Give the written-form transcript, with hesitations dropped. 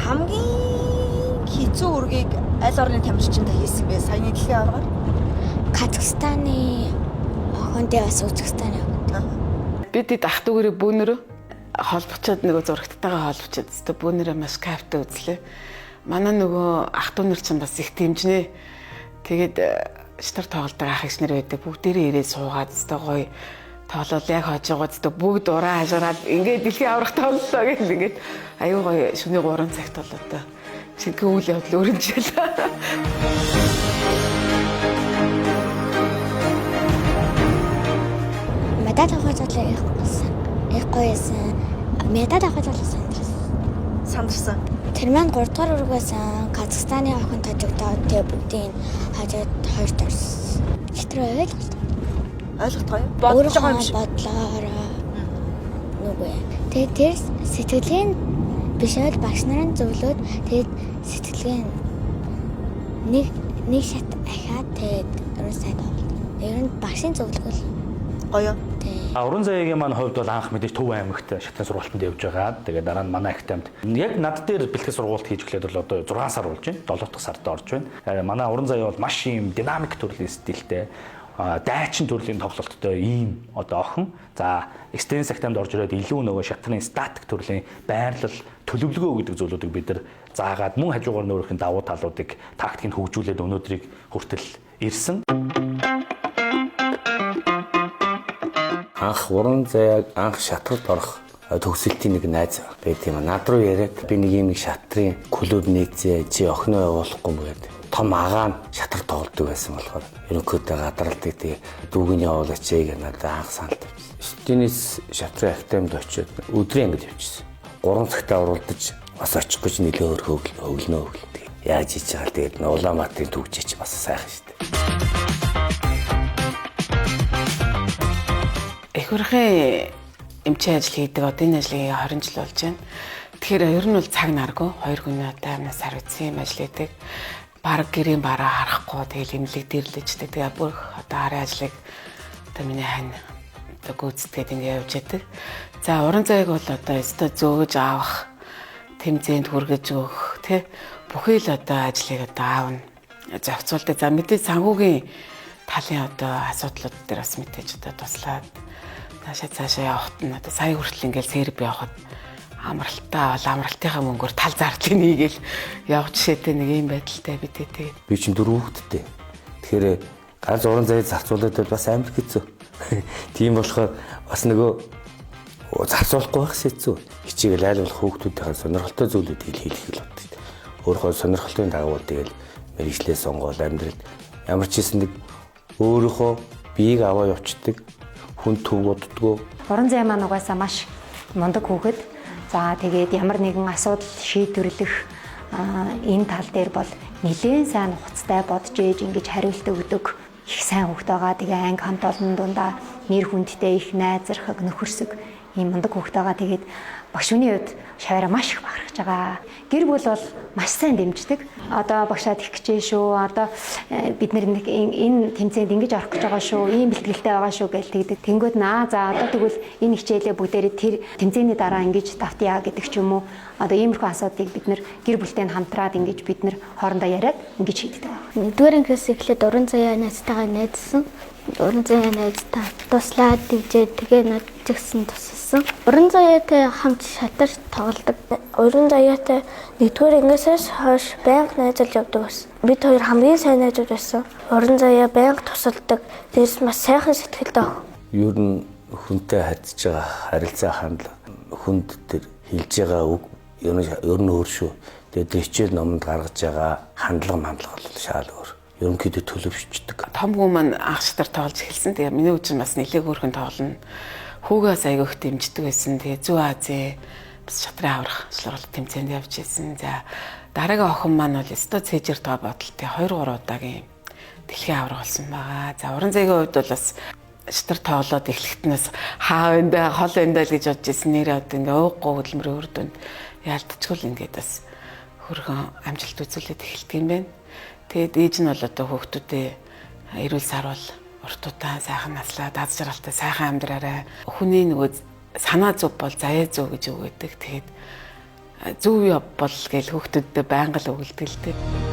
Хамгийн хэцүү үүргийг аль орны тамирчинд хийсэн бэ? Саяны дэлхийн аваргаар? Казахстаны охин дээр бас Үзбэкстаны охин. Бид хэд ах дүүгээрээ бөөнөрөө холбочоод нөгөө зурагттайгаа холбочоод өстө бөөнөрөө маш кайфтай үзлээ. Манай нөгөө ах дүү нар чинь бас их дэмжнэ. Тэгээд шатар тоглодог ах эгч нар байдаг. Бүгдээрээ ирээд суугаад өстө гоё тоглол яг хожоогоо өстө бүгд ураа хашгираад ингээд дэлхийн аврах тоглолоо гэл ингээд аюу гоё шөнийн 3 цагт бол одоо шинэхэн үйл явдал өрнжээ. Медаль авах бол их их гоё байсан. Медаль авах бол сандарсан. Сандарсан. Тэр маань 3 дугаар үүрэг байсан. Казахстаны охин тожигдоод тэгээ бүгдийг хажууд хоёрт орсон. Хитрээ ойлголт. Ойлгох гоё. Бодож байгаа юм шиг. Бодлоороо нүгөө. Тэгээд тэр сэтгэлгээнд биш бол багш нарын зөвлөөд тэгээд сэтгэлгээ нэг нэг шат ахиад тэгээд ерөн сайн тоглолт. Ер нь багшийн зөвлөгөө л Гоё. тий. Уран заяагийн маань хувьд бол анх мэдээж Төв аймагт шатны сургалтанд явж байгаа. Тэгээд дараа нь манай академид яг над дээр бэлтгэл сургалт хийж эхлээд бол одоо 6 сар болж байна. 7 дахь сард орж байна. Манай уран заяа бол маш ийм динамик төрлийн стилтэй дайчин төрлийн тоглолттой ийм одоо охин. За, Extense Academy-д орж ирээд илүү нөгөө шатны статик төрлийн байрлал, төлөвлөгөө гэдэг зүйлүүдийг бид нар заагаад мөн хажуугаар нөөрөх нь давуу талуудыг тактикийг хөгжүүлээд өнөөдрийг хүртэл ирсэн. Анх уран заяаг анх шатралд орох төгсөлтийн нэг найз байт юм. Над руу яриад би нэг юм нэг шатрын клуб нээцээ чи охиноо явуулахгүй мө гэдэг. Том агаа нь шатар тоглодог байсан болохоор ерөнхийдөө гадралдаг. Тэгээ дүүг нь явуулаач гэж надад анх санал тавьчихсан. Стенис шатрын академид очиод өдрийн ангид явчихсан. 3 цагтаа уралдаж бас очих гэж нэлээ өөр хөглөнө хөглөдөг. Яаж хийж байгаа л тэгээд Улаанбаатарын түгжээч бас сайхан шүү дээ. Эх урхын эмчийн ажил хийдэг. Одоо энэ ажлыг 20 жил болж байна. Тэгэхээр ер нь бол цаг наргүй 2 гүний одоо амнаас сар үтсэн юм ажил хийдэг. Бараг гэрийн бараа харахгүй тэгэл эмнэлэг дэрлэждэг. Тэгээ бүх одоо арын ажлыг одоо миний хань одоо гүйцэтгээд ингэ явж яадаг. За уран заяаг бол одоо өстой зөөгж авах, тэмцээнд хүргэж өгөх тий бүхий л одоо ажлыг одоо аав нь зохицуулдаг. За мэдээж санхүүгийн талын одоо асуудлууд дээр бас мэдээж одоо туслаад цаашаа цаашаа явахт нь одоо сая хүртэл ингээл серб явахад амралтаа бол амралтынхаа мөнгөөр тал зардлыг нийгээл явах жишээтэй нэг юм байдалтай бид тэгээд Би чинь дөрөв хүүхэдтэй. Тэгэхээр ганц уран заяа зарцуулаад байвал бас амар хэцүү. Тийм болохоор бас нөгөө зарцуулахгүй байх хэцүү. Хичээл айл болох хүүхдүүдийнхээ сонирхолтой зүйлүүдийг хийх л боддог. Өөрийнхөө сонирхолтын дагуу тэгэл мэрэгчлээ сонгоол амьдрал ямар ч хийсэн нэг өөрийнхөө биеийг аваа явцдаг хүн төв боддгоо. Уран зай маань угаасаа маш мундаг хүүхэд. За тэгээд ямар нэгэн асуудал шийдвэрлэх энэ тал дээр бол нэлээд сайн ухацтай бодож ээж ингэж хариулт өгдөг их сайн хүүхэд байгаа. Тэгээ анги хамт олон дундаа нэр хүндтэй их найзархаг нөхөрсөг ийм мундаг хүүхэд байгаа. Тэгээд багш хүний хувьд шаваараа маш их бахархаж байгаа. Гэр бүл бол маш сайн дэмждэг. Одоо багшаа тэгэх гэж шүү. Одоо бид нэг энэ тэмцээнд ингэж орох гэж байгаа шүү. Ийм бэлтгэлтэй байгаа шүү гэж тэгдэг. Тэнгүүд наа за одоо тэгвэл энэ хичээлээ бүгдээрээ тэр тэмцээний дараа ингэж давтъя гэдэг ч юм уу. Одоо иймэрхүү асуудлыг бид нэр гэр бүлтэй нь хамтраад ингэж бид нэр хоорондоо яриад ингэж шийддэг байна. Нэгдүгээр ангиас эхлээд уран заяа найзтайгаа найзсан. Уран заяа найзтай туслаад дэмжээд тэгээ над згсэн тусалсан. Уран заяатай хамт шатар тоглодог. Уран заяатай нэгдүгээр ангиасаас хойш байнга найзалж явдаг байсан. Бид хоёр хамгийн сайн найзууд байсан. Уран заяа байнга тусалдаг. Дээрс маш сайхан сэтгэлтэй охин. Ер нь хүнтэй харьцаж байгаа харилцаа хандлага хүнд тэр хэлж байгаа үг ер нь өөр шүү. Тэгээд тэр хичээл номонд гаргаж байгаа хандлага мандлага бол шал өөр. Ерөнхийдөө төлөвшчихдөг. Том хүү маань анх шатар тоглож эхэлсэн. Тэгээ миний үчин бас нэлээг өөрхөн тоглоно. Хүүгээс айгүйх дэмждэг байсан. Тэгээ Зүүн Азийн бас шатрын аврах шалралт тэмцээнд явж исэн. За дараагийн охин маань бол өстой цэжэр тоо бодолтой 2 3 удаагийн дэлхийн аврах болсон байгаа. За уран заяагийн хувьд бол бас шатар тоглоод эхлэхэд нь бас хаа вэ хол вэ л гэж бодож исэн. Нэрээ одоо ингээ ууггүй хөдөлмөрийн үр дүнд яалтчгүй л ингээд бас хөрхөн амжилт үзүүлээд эхэлдэг юм байна. Тэгээд ээж нь бол одоо хүүхдүүдээ эрүүл саруул урт удаан сайхан наслаа, даз жаргалтай сайхан амьдраарай. Хүний нөгөө санаа зөв бол заяа зөв гэж үг өгдөг. Тэгээд Зөв явбал гээл хүүхдүүдтэй байнга л өгөлдөг л дээ.